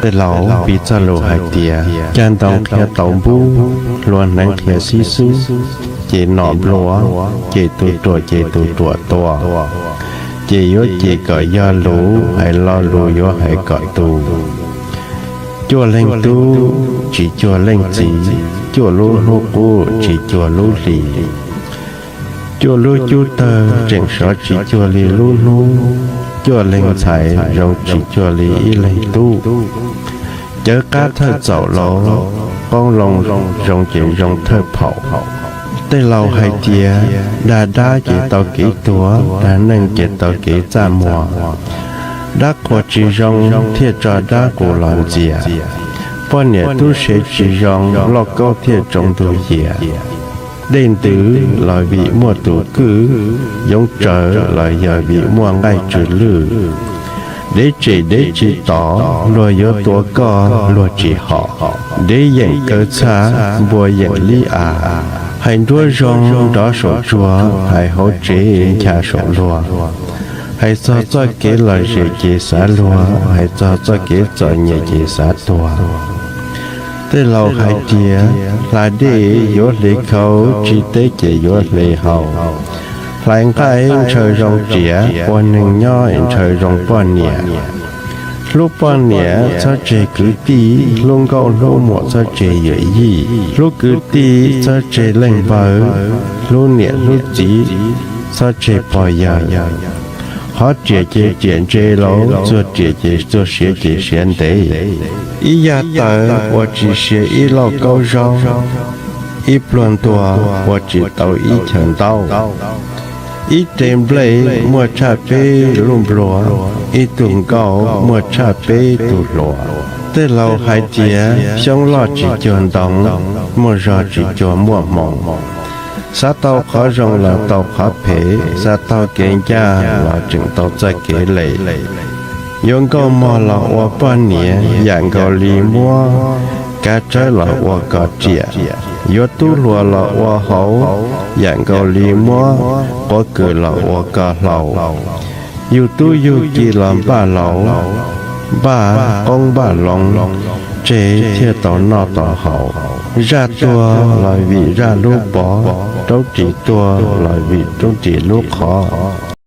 Tej laus piv txoj lus hais tias, cag ntoo qhia tau npub, hlua hneev qhia xib xub, ces nom nplua, ces tus ruam ces tus ruam tua, ces yuav cem kom yog lus, hais lo lus yuav hais kom tus. Cuaj leeg tub, tsis cuag leej txiv, cuaj lub hnub qub, tsis cuag lub hlis, cuaj lub cub tawg tseem sov tsis cuag li lub hnub, cuaj leeg ntxhais zoo tsis cuag li ib leeg tub. Cawv qab thawj txaum laus, qoob loo zoo ces zoo thawj phaum. Tej laus hais tias, dag dab ces tau kev tuag, dag neeg ces tau kev txaj muag. Dab qhuas tsis zoo thiaj tso dab qus los ntxias. Poj niam tub se tsis zoo, lauj kaub thiaj tsoo ntug yias. Dej ntws los vim muaj tus kwj, yoov tsawv los yog vim muaj nqaij tsw lwj. Dev tsem dev tsis tod, luag yuav tua koj luag tsis hom. Dev yeem kaw txhaj, npua yeem lib av. Hais nruab zoo nrov saum tsuag, hais hauv tsev ncha saum luag. Hais txog txoj kev lom zem ces xav luag, hais txog txoj kev txom nyem ces xav tuag. Tej laus hais tias, hla dej yuav hle khau, tsis teb ces yuav hle hau. Hlais nqaij ntshaw zoo riam, ua neeg nyob ntshaw zoo poj niam. Hlub poj niam txhob tseg kwv tij, hlub nkauj hlub muam txhob tseg yawm yij. Hlub kwv tij txhob tseg leej npawg, hlub niam hlub txiv txhob tseg pog yawg. Qhov riam ces riam ntse laus, txuag riam ces txuag siav ces siav ntev. Ib yaj tawv ua tsis siav ib lauj kaub zaub, ib pluag ntuag ua tsis tau ib chaw ntaub. Ib re nplej muaj tshaj peb lub nplua, ib tug nkauj muaj tshaj peb tug hluas. Tej laus hais tias xyoob loj tsis cuag ntoo, muaj zog tsis cuag muaj hmoo. Xav tau qhov zoo los tau qhov phem, xav tau kev ncaj los tseem tau txoj kev lem. Yuav nkauj mog los ua poj niam, yam nkaus li muab kav tsawb los ua koj riam. Yuav tub hluas los ua hauv, yam nkaus li muab quav kws los ua koj hlau. Yug tub yug ki los npaj laus, npaj qoob npaj loo, tseg thiaj tau noj tau haus. Zaj tuag los vim zaj lub pov, roob ris tuag los vim roob ris lub qhov.